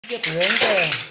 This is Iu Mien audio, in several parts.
Yie buoz daaih.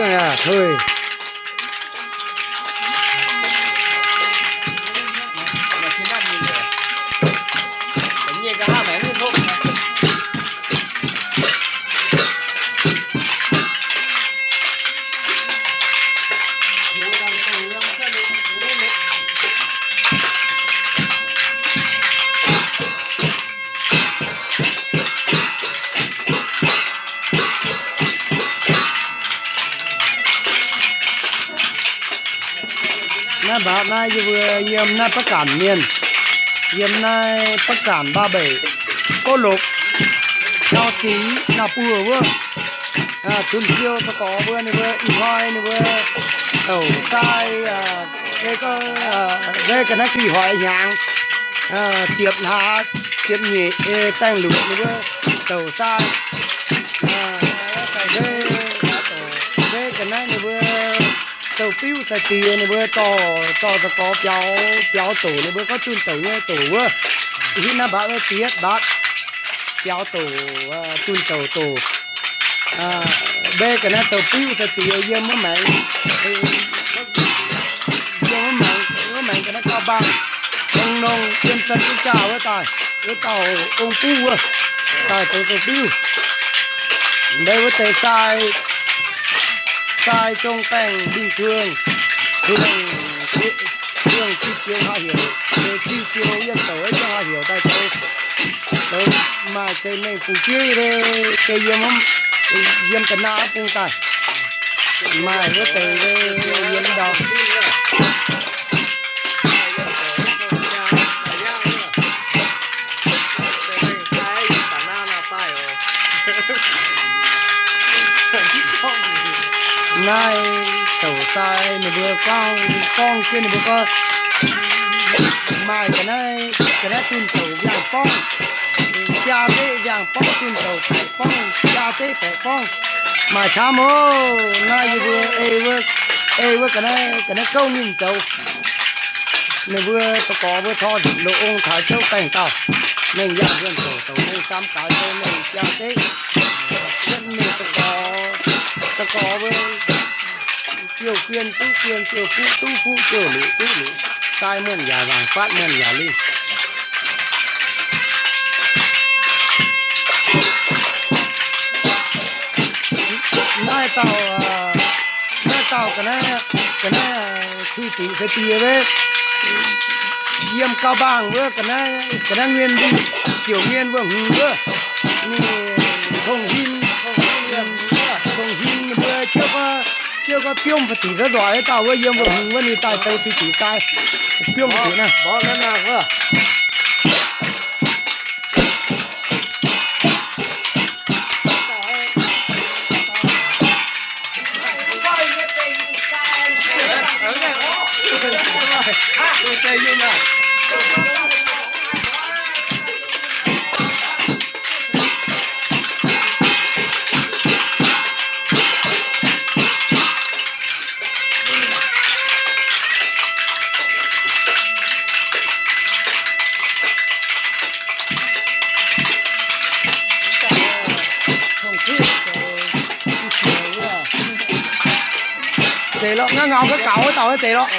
Aa, hui. Naaiv mbaatc naaiv yie mbuo yiem naaiv Bắc Ka'nx mienh, yiem naaiv Bắc Ka'nx Ba Mbeic, Gouv Lopc, Nau Zic, Nau Buoz wuov, zunh siou za'gorx mbuo, ninh mbuo ih hnoi ninh mbuo douc sai, mbe ga'naaiv gih hoic hnyangx, ziepc hlaax ziepc nyeic zaeng luoqc ninh mbuo douc sai. Mbe ga'naaiv ninh mbuo douc biuv sai diex ninh mbuo dorh, dorh za'gorx biaux, biaux doc ninh mbuo gorngv zunh douc nyei doc wuov. Hitv naaiv mbaatc wuov diex mbaatc biaux doc, zunh douc doc. Mbe ga'naaiv douc biuv sai diex yiem wuov maengx, yiem wuov maengx, wuov maengx ga'naaiv gauh mbaangh, nongh nongh yiem zon jienv jaax wuov daaih, wuov dauh ong buv wuov daaih zoux douc biuv. Mbe wuov deix sai, sai zong baengh mbingh zuangx, zuangx, zuangx diuh ziouc haaix heuc, diuh ziouc yiem douc wuov ziouc haaix heuc daaih zoux, zoux maaih zei mengh bungx jueiv, zei yiem, yiem ga'naaiv bung daaih. Maaih wuov deix yiem ndau. Naaiv douc sai ninh mbuo gorngv, gorngv jienv ninh mbuo gorngv maaih ga'naaiv, ga'naaiv zunh douc mbiaangx borngv, jaa zeqv mbiaangx borngv, zunh douc baeqc borngv, jaa zeqv baeqc borngv, maaih camv oc. Naaiv yie mbuo ei wuov, ei wuov ga'naaiv, ga'naaiv gouv ninh zoux. Ninh mbuo da'gorx mbuo tor loz-ong taux zouv baengh dauh, mengh yangh wuonh douc, douc mengh saam gaax sou mengh jaa zeqv, mengh da'gorx, da'gorx mbuo ziouc guen duqv guen, ziouc fuqv duqv fuqv, ziouc luqc duqv luqc, sai muonh yaac laangc, fatv muonh yaac lingh. Naaiv dauh, naaiv dauh ga'naaiv, ga'naaiv cui dingc sai diex wuov, yiem gauh mbaangh wuov ga'naaiv, ga'naaiv mienh, ziouc mienh mbuo hmz wuov, ninh tongh hin, tongh hin mbuo jiouv gorngv, jiouv gorngv biomv ba'dingc zouv ndoic wuov dauh wuov, yiem mbuo hmz wuov ninh daaih zoux cui dingc sai, biomv ba'dingc naaiv. Deix lorqc, ngangv ngau ga'gaux wuov dauh wuov deix lorqc.